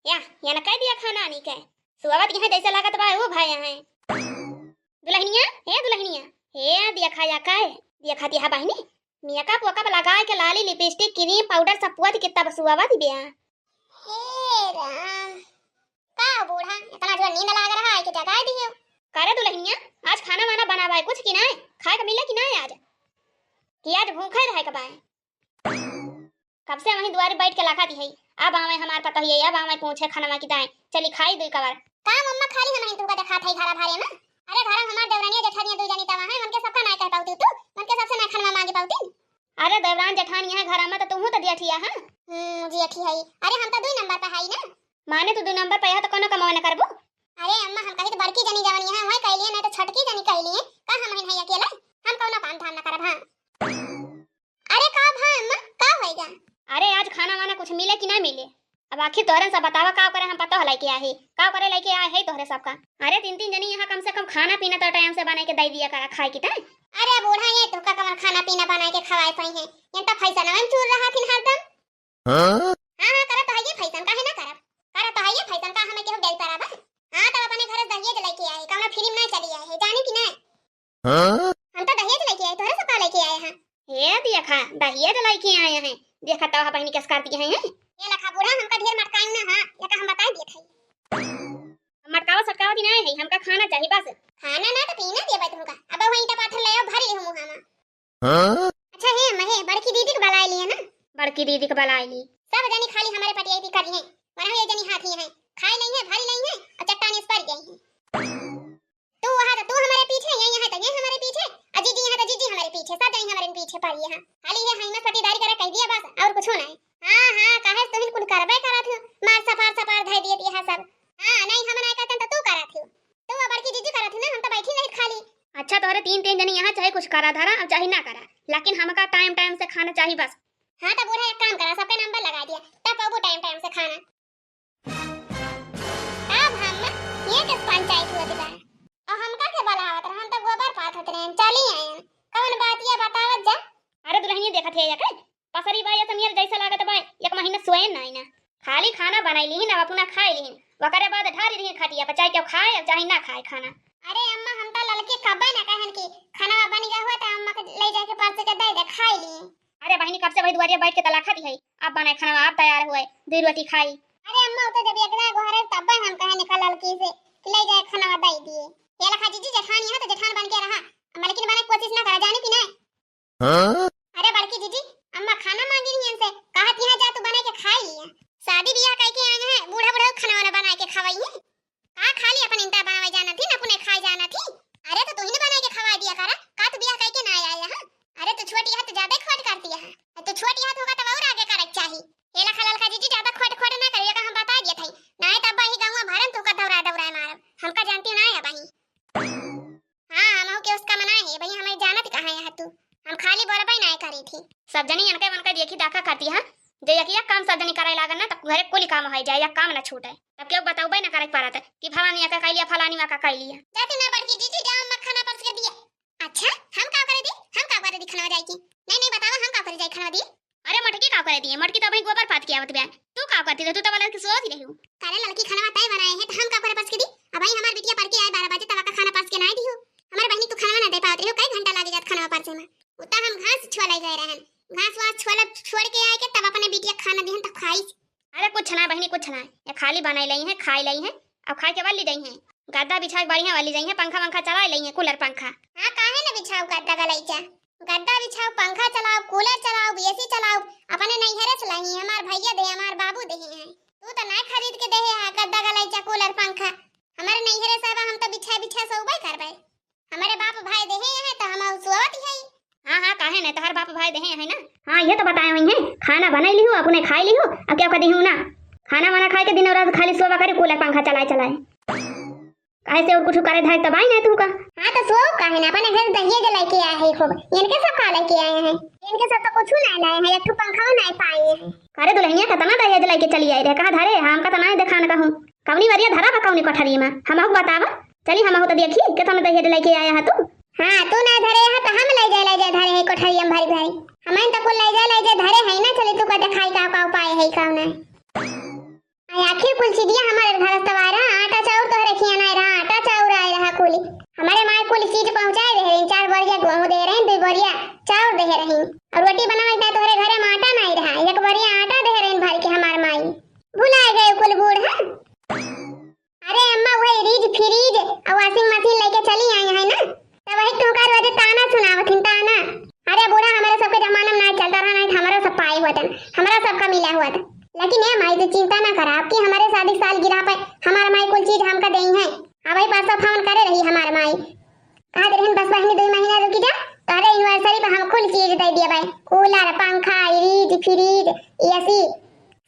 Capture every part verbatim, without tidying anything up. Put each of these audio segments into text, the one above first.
या, या न कह दिया खाना आनी के। सुआवत यहाँ जैसे लागत बा, वो भाई यहाँ। दुल्हनिया, हे दुल्हनिया, हे देखा या का है? देखा दिया बहिनी, मेकअप वेकअप लगाए के लाली, लिपस्टिक, क्रीम, पाउडर सब पुआ के तब सुआवत बिया। हे राम, का हो बूढ़ा, इतना जोर नींद लाग रहा है कि जगाए दियो? करे दुल्हनिया, आज खाना वाना बनावा है कुछ कि नाय? खाए के मिले कि नाय आज? कि आज भूखे रहे के बाय? कब से वहीं दुआरे बैठ के लाखा दी है, अब आवे हमार पतोहिए, अब आवे पूछे खनवा की दाएं, चली खाई दुई कवर। का मम्मा खाली हम ही तुमका देखात है घरा भारे में? अरे घर में हमार देवरानिया जेठानिया दुई जनी तवा है, उनके सबका नाय कह पाउती तू, उनके सबसे नाय खनवा मांगे पाउती। अरे देवरान जेठानी है घर में तो तुहू तो जेठिया है। हम्म, जेठी है। अरे हम तो दुई नंबर पे है ना। माने तू दुई नंबर पे है तो कोनो कमावे न करबू? अरे अम्मा हम कही तो बड़की जनी जवनी है वही कैलिए, नहीं तो छोटकी जनी कैलिए। का हम है अकेला? हम कोनो काम धाम न करब। हाँ। अरे का भा अम्मा, का होएगा? अरे आज खाना वाना कुछ मिले कि ना मिले? अब आखिर तोहरन सब बतावा, का करे हम पतोह लेके आए है, का करे लेके आए है तोहरे सबका? अरे तीन तीन जनी यहाँ कम से कम खाना पीना तो टाइम से बनाए के दे दिया करा खाए की तय। अरे बूढ़ा ये तो का कमर खाना पीना बनाए के खवाए सही है, ये तो फैशन में चूर रहा थी हरदम। हाँ? हाँ, हाँ, करत तो है ये फैशन, काहे ना करब? करत तो है ये फैशन, का हमें केहू गई परा बा? हाँ, तब अपने घर दहेज लेके आए, कौनो फिल्म ना चली आए है, जानी कि ना? हाँ? हम तो दहेज लेके आए, तोहरे से का लेके आए हैं? हे देखा, दहेज लेके आए हैं। देखा तो बहिनी कस कर दिए हैं। ये लखा बूढ़ा, हमका ढेर मटकाई ना, हाँ, ये का हम बताई दिए थे। हम मटकावा सटकावा दिन आए हैं, हमका खाना चाहिए बस। खाना ना तो पीना दिए भाई तुमका। अब वहीं टपाटर ले आओ, भरी ले मुँह में। हाँ? अच्छा हे अम्मा, हे बड़की दीदी के बलाई लिए ना। बड़की दीदी के बलाई ली। सब जनी खाली हमारे पटियाई करी हैं, वरना ये जनी हाथी हैं, खाई नहीं है, भरी नहीं है और चट्टान इस पर गई हैं। तू वहाँ तो तू हमारे पीछे, ये यहाँ तो ये हमारे पीछे, और जीजी यहाँ तो जीजी हमारे पीछे, सब जनी हमारे पीछे पड़ी है। खाली ये हाई में पटीदारी करे कह दिया बस, और कुछ नहीं। हाँ हाँ, काहे तुहिन कुल करबे करत हो, मार सपार सपार धै दिए यहाँ सब। हाँ नहीं, हम नहीं कहते तो तू करत हो। तो वो बड़की जीजी करत ही ना, हम तो बैठी नहीं खाली। अच्छा, तोहरे तीन तीन जनी यहाँ चाहे कुछ करा धरा और चाहे ना करा, लेकिन हमका टाइम टाइम से खाना चाहिए बस। हाँ, तो बूढ़ा एक काम करा, सबके नंबर लगा दिया, तब पाबू टाइम टाइम से खाना। तब हम ये किस पंचायत हुआ दिला? और हमका के बुलावत रहे, हम तो गोबर पाथत रहे, चली आए। कौन बात ये बतावत जा? अरे दुल्हनिया देखत है एक पसरी बा, ये समियर जैसा लागत बा, एक महीना सोए ना आईना। खाली खाना बनाई लीहिन, अब अपना खाई लीहिन, ओकरे बाद ढारी रही खटिया पर, चाहे केहू खाए, अब चाहे ना खाए खाना। अरे अम्मा, हम तो ललकी कब्बे ना कहन कि खाना बन गया हुआ तो अम्मा के ले जाके परस के दे दे, खाई ली। अरे बहिनी, कब से वही दुआरिया बैठ के तलाखा दी है, अब बनाए खाना, अब तैयार हुए, दो रोटी खाई। अरे अम्मा, उ तो जब एकरा गोहरे तब्बे हम कहे निकल ललकी से कि ले जाए खाना दे दिए। ये लखा जीजी जेठानी है तो जेठान बन के रहा, मलकिन बने के कोशिश ना करा, जानी कि नहीं? हाँ? अरे बड़की जीजी, अम्मा खाना मांगी रही हमसे, कहत यहाँ जा तू बना के खाई लिया। शादी बियाह कह के आए हैं, बूढ़ा बूढ़ा खाना वाना बना के खवाई है। का खाली अपन इंता बनावे जाना थी, न अपने खाए जाना थी। अरे तो तू ही ने बना के खवा दिया करा, का तू बियाह कह के ना आया यहाँ? अरे तू छोटी है तो ज्यादा खोट करती है, तू छोटी है तो होगा तब और आगे करे के चाही। ये लखा ललका जीजी ज्यादा खोट खोट ना करिए का, हम बता दिए थे, ना तब ही गाँव भरन तू का दौड़ा दौड़ा मारब, हमका जानती ना है बही। हाँ, हमहू के उसका मना है, भैया हमें जानत कहाँ है तू? हम खाली बोलबे नाय करी थी। सब जनी इनके उनके देखी दाखा करती है, जे एक, एक काम सब जनी करे लागन ना, तब घरे कुल काम हो जाए, एक काम ना छूटे। तब केहू बताउबे ना करे के परत कि फलानी का कह लिया, फलानी का कह लिया। जाती ना बड़की जीजी, जाओ अम्मा खाना परस के दिया। अच्छा, हम का करे दी? हम का करे दी खाना जाए की? नहीं, नहीं, बताओ, हम का करे जाए खाना दी? अरे मोटकी का करे दिए, मोटकी तो अबही गोबर पाथ के आवत बा। तू का करती रहे, तू तो वाला के सोवत ही रही। काले लड़की खाना तय बनाए है तो हम का करे परस के दी? अबही हमार बिटिया पढ़ के आए बारह बजे, तब का खाना परस के ना दियो। हमार बहिनी तू खाना ना दे पावत रही, कई घंटा लागे जात खाना परसे में। उता हम घास छुआ ले गए रहन, घास वास छुआ छोड़ के आए के तब अपने बिटिया खाना दिहन तब खाई। अरे कुछ ना बहिनी, कुछ ना, ये खाली बनाई लई है, खाई लई है, अब खाए के वाली जाई है। गद्दा बिछा के बढ़िया वाली जाई है, पंखा वंखा चला लई है, कूलर पंखा। हाँ, काहे ना बिछाओ गद्दा गलैचा? गद्दा बिछाओ, पंखा चलाओ, कूलर चलाओ, एसी चलाओ, अपने नैहरे से लाई, हमार भैया दे, हमार बाबू दे हैं। तू तो ना खरीद के दे है गद्दा गलैचा, कूलर पंखा। हमारे नैहरे से बा, हम तो बिछा बिछा सोबे करबे। हमारे बाप भाई दे हैं तो हम सोवत ही है। हाँ हाँ, काहे ना, तोहर बाप भाई दे हैं ना। हाँ, ये तो बताए हुई है, खाना बनाई लिहू, अपने खाई लिहू, अब क्या कह दी हूँ ना, खाना वाना खाए के दिन रात खाली सोवा करे, कूलर पंखा चलाए चलाए। काहे से और कुछ करे धारे तब आई ना तू का? हाँ तो सो काहे ना, अपने घर दहिए जो लेके आए हैं खूब। इनके सब का लेके आए हैं? इनके सब तो कुछ ना लाए हैं, एक ठो पंखा ना पाए हैं। अरे दुल्हनिया, कितना दहेज लेके चली आई रहे, कहा धरे, हमका तो ना देखा न कहूँ। कौनी वरिया धरा बा कौनी कोठरी में, हमहू बतावा। चली हमहू तो देखी कितना दहेज लेके आया है तू। हाँ, तू ना धरे है तो हम ले जाए, ले जाए धरे है कोठरी में भरी भरी। हमें तो कुल ले जाए, ले जाए धरे है ना, चली तू का दिखाई का, का उपाय है, का ना। आय, आखिर कुल चीजिया हमारे घर से आए रहा, आटा चाउर तोहरे खियाना आए रहा, आटा चाउर आए रहा कुल। हमारे माई कुल चीज पहुँचाए दे रही, चार बोरिया गेहूँ दे रही, दो बोरिया चाउर दे रही, और रोटी बनावे के तोहरे घरे में आटा नहीं रहा, एक बोरिया आटा दे रही भर के हमार माई। भुलाए गए कुल बूढ़ा। अरे अम्मा, वही रीज फ्रीज और वॉशिंग मशीन लेके चली आई है ना, तो वही तुमका रोज ताना सुनावत हिन, ताना। अरे बूढ़ा, हमारे सबके जमाना में ना चलता रहा, नहीं तो हमारा सब पाए हुआ था, हमारा सबका मिला हुआ था। लेकिन ए माई, तू चिंता ना करा, आपकी हमारे शादी सालगिरह पे हमार माई कुल चीज हमका देई है। अब वही परसों फोन करे रही हमार माई, कहत रहन, "बस बहिनी, दुई महीना रुकी जा, तोहरे एनिवर्सरी पे हम कुल चीज दे दिए भाई, कूलर, पंखा, फ्रिज, फ्रिज, एसी,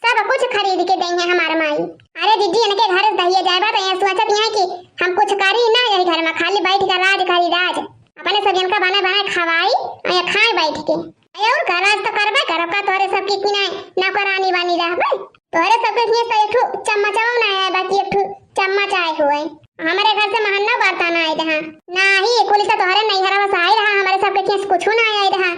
सब कुछ खरीद के देई है हमार माई।" अरे जीजी, इनके घर से दहिए जाए बा तो ये सोचत ही है कि हम कुछ करी ना यही घर में, खाली बैठ के राज करी राज, अपने सब इनका बनाए बनाए खवाई और ये खाए बैठ के। अरे और का, राज तो करबे करब का, तोहरे सबके किनाए नौकरानी बानी रहबे। तोहरे सबके हियाँ से एक ठो चम्मच ना आए, बाकी एक ठो चम्मच आए हुए। हमारे घर से महन्ना बर्तन आए रहा। नाही, कुल तो तोहरे नैहरवा से आए रहा, हमारे सबके हियाँ से कुछो ना आए रहा।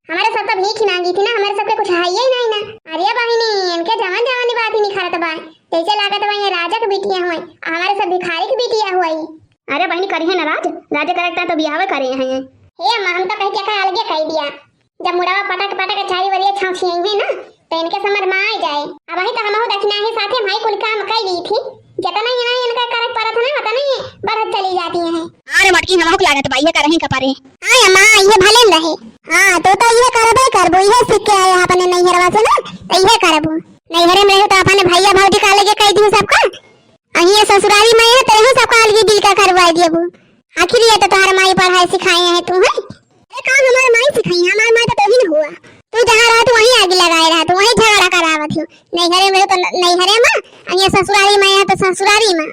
हमारे सब तो भीख ही मांगी थी ना, हमारे सबके कुछ है ही नहीं ना। अरे बहिनी, इनके जवन जवन बात ही निखरत बा। जैसे लागत बा ये राजा के बिटिया हुए, हमारे सब भिखारी के बिटिया हुए। अरे बहिनी, करिहे ना राज, राज करे तो बियाहवे करे हैं। हे अम्मा, हम तो कह के का अलगे कह दिया। जब मुड़वा पटक पटक के चारी वरिया छाँछी आई है ना, तो इनके समझ में आ जाए। अब वही तो हमहू दक्षिणा ही साथे माई कुल काम कर ली थी। जितना ही ना इनका करक परत है ना, उतना ही बढ़त चली जाती है। अरे मटकी, हमहू के लागत बा, ये करही का परे। हाँ अम्मा, ये भले न रहे। हाँ, तू तो ये करबे करबू, ये सीख के आए अपने नैहरवा से ना, तो ये करबू। नैहरे में रहो तो अपने भैया भौजी का अलगे कह दियो सबका। अहिया ससुरारी में है, तेरे सबका अलगे बिल का करवा दियो। आखिर ये तो तोहर माई पढ़ाई सिखाई है तू, है? अरे कौन हमार माई सिखाई? हमार माई तो तोही न हुआ। तू जहाँ रहत वहीं आगी लगाए रहत, वहीं झगड़ा करावत हो। नैहरे में तो न-, नैहरे में, अहिया ससुरारी में है तो ससुरारी में।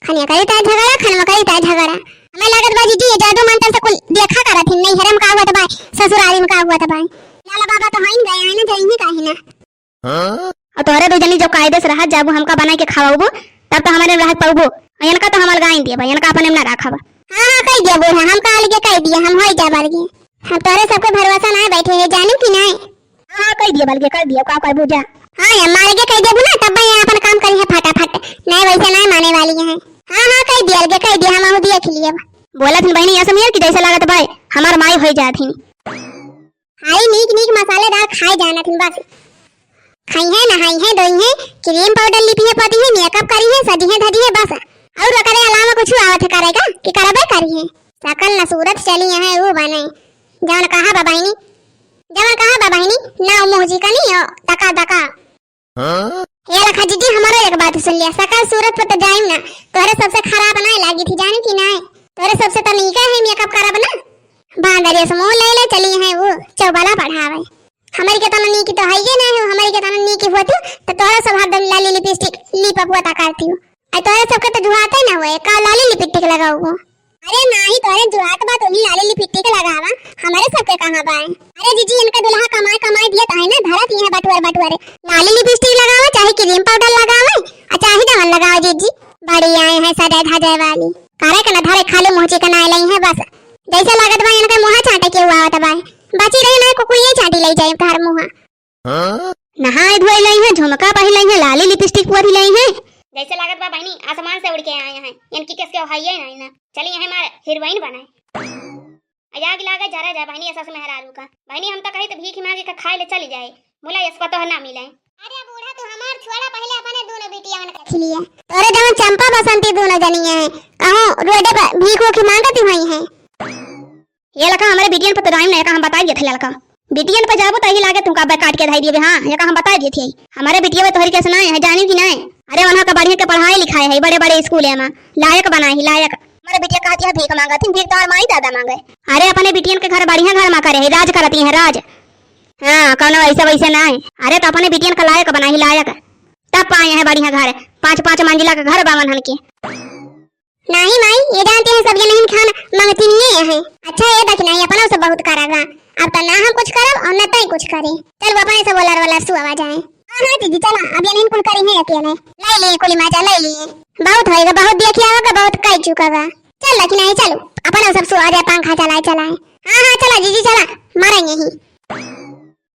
खनिया करी ता झगड़ा, खनवा करी ता झगड़ा। हमें लागत बा जीजी, ये जादू मंत्र से कुल देखा करत ही, नैहरे में का हुआ त बा, ससुरारी में का हुआ त बा। लाला बाबा तो होइन गए हैं ना, जाइए काहे ना। हाँ? और तोहरे दू जनी जो कायदे से रहत जाबू, हमका बनाई के खवाबू, तब तो हमारे में रहत पाबू। और इनका तो हम अलगाई दिए बा, इनका अपने में ना रखब। हाँ, हाँ, कह दिया बूढ़ा, हमका अलगे कह दिया, हम होई जाब अलगे। हम तोहरे सबके भरोसा ना बैठे हैं, जानू कि नहीं? हाँ, हाँ, कह दिया बलगे, कह दिया, का करबू जा। हाँ, ये मार के कह देबू ना, तब ये अपन काम करी है फटाफट, नहीं वैसे नहीं माने वाली है। हाँ, हाँ, कह दिया अलगे, कह दिया, हम आहू देख लिए। बोलत हिन बहिनी, ऐसे मियर की जैसे लागत भाई, हमार माई होई जात हिन। हाई नीक नीक मसालेदार खाए जानत हिन बस। खाई है, नहाई है, धोई है, क्रीम पाउडर लिपी है, पोती है, मेकअप करी है, सजी है, धजी है बस। और ओकरे अलावा कुछ आवत है करेगा कि करबे करी है? सकल न सूरत चली है वो बने। जवन कहा बा बहिनी, जवन कहा बा बहिनी, ना मुँह जी कनी ओ दका दका। हाँ? हे लखा जीजी, हमारो एक बात सुन लिया, सकल सूरत पर तो जाइम ना, तोहरे सबसे खराब ना लागी थी, जानी कि नहीं? तोहरे सबसे तो नीका है मेकअप करब ना। बांदरिया से मुँह ले ले चली है वो चौबला पढ़ावे। हमारी के तना नीकी तो है ये नहीं हो, हमारी के तना नीकी होती तो तोहरे सब हरदम लाली लिपस्टिक लिपअप होता करती हो। अरे तोहरे सबके तो जुहाते ना हुए, का लाली लिपस्टिक लगाओ? अरे नाही, तोहरे जुहात बा, तू ही लाली लिपस्टिक लगावा, हमारे सबके कहाँ बा? अरे जीजी, इनका दुल्हा कमाए कमाए दिया तो है ना, धरत ही है बटुअर बटुअर। लाली लिपस्टिक लगावा, चाहे क्रीम पाउडर लगावा, आ चाहे जवन लगावा जीजी, बड़ी आए हैं सजे धजे वाली। करे के ना धरे, खाली मुँह चिकनाए लई है बस। जैसे लागत बा इनका मुँह चाटे के हुआ आवत बा, बची रही ना कुकुरिये चाटी ले जाए घर मुँह। हाँ? नहाए धोए लई है, झुमका पहिर लई है, लाली लिपस्टिक पोती लई है। जैसे लागत बा बहिनी आसमान से उड़ के आए हैं, इनकी किस के ओहाइये नहीं ना। चली यहाँ मारे हीरोइन बनाए। आग लागे जरा जाए बहिनी ऐसा से मेहरारू का। बहिनी हम तो कही तो भीख मांगे का खाए ले चली जाए, मुला यस पतो है ना मिले। अरे बूढ़ा तू हमार छोड़ा, पहले अपने दोनों बिटिया मन के लिए। तोरे जवन चंपा बसंती दोनों जनी है, कहूँ रोडे पर भीख उख मांगती हुई है। ये लका हमरे बिटियन पर तो डाइन नहीं का हम बताई दिए थे ललका। बिटियन पर जाबो तो यही लागे तुमका अब्बे काट के धाई दिए। हाँ, ये का हम बताई दिए थे। हमारे बिटिया में तोहरी कैसे ना है, जानी कि नहीं? अरे वहाँ का बढ़िया के पढ़ाई लिखाई है, बड़े बड़े स्कूल है माँ, लायक बनाए ही लायक। हमारे बिटिया कहती है भीख मांगा थी, भीख तो और माई दादा मांगे। अरे अपने बिटियन के घर बढ़िया घर माँ करे है, राज करती है राज। हाँ, कौनो ऐसे वैसे ना है। अरे तो अपने बिटियन का लायक बनाए ही लायक, तब पाए है बढ़िया घर, पाँच पाँच मंजिला का घर बावन हन के। नाही माई, ये जानते हैं सब ये नहीं खान मंगती नहीं है। अच्छा ये देख नहीं, अपना से बहुत करेगा। अब तो ना हम कुछ करब और न तय कुछ करे। चल वो अपने से बोलर वोलर सुआ जाए। हाँ हाँ दीदी चला, अब ये नहीं कुल करी है अकेले। ले लिए कुली माजा ले लिए। बहुत होएगा, बहुत देखिया होगा, बहुत कह चुका गा। चल लेकिन नहीं चलो, अपना सब सुआ जाए, पंखा चलाए चलाए। हाँ हाँ चला जीजी चला, मारेंगे ही।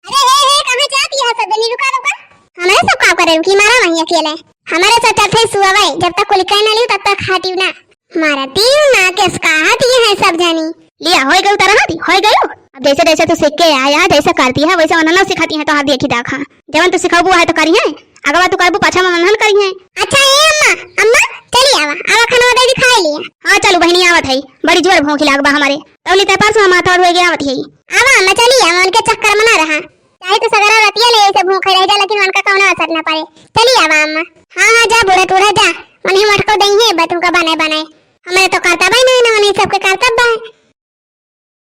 अरे हे हे, कहाँ जाती है सब जनी? रुका रुका। हमारे सब काम करे रुकी, मारा वहीं अकेले। हमारे सोचत है सुअवै, जब तक कुल कह ना लियो तब तक खाटियो ना। मारती हूँ ना, किस कहा दिए हैं सब जानी। लिया, होय गयो तारा नाती, होय गयो। अब जैसे जैसे तू सीख के आया, जैसे करती है, वैसे उन्हें ना सिखाती है, तो हाथ देखी दाखा। जवन तू सिखाबू है तो करी है, अगवा तू करबू, पाछा में उन्हें करी है। अच्छा ए अम्मा, अम्मा, चली आवा, आवा खाना दे दी, खाए लिया। हाँ, चलू बहिनी, आवत है, बड़ी जोर भूख लाग बा हमारे। तौली ते परसों हम हाथ और होए गया आवत है। आवा अम्मा, चली आवा, उनके चक्कर में ना रहा। चाहे तो सगरा रतिया ले ऐसे भूखे रह जा, लेकिन उनका कौनो असर ना पड़े। चली आवा अम्मा। हाँ, हाँ, जा बूढ़ा टूढ़ा जा, उन्हें मटको दई है, बतू का बने बने। हमारे तो करता भाई नहीं ना, उन्हें सबके करता बा।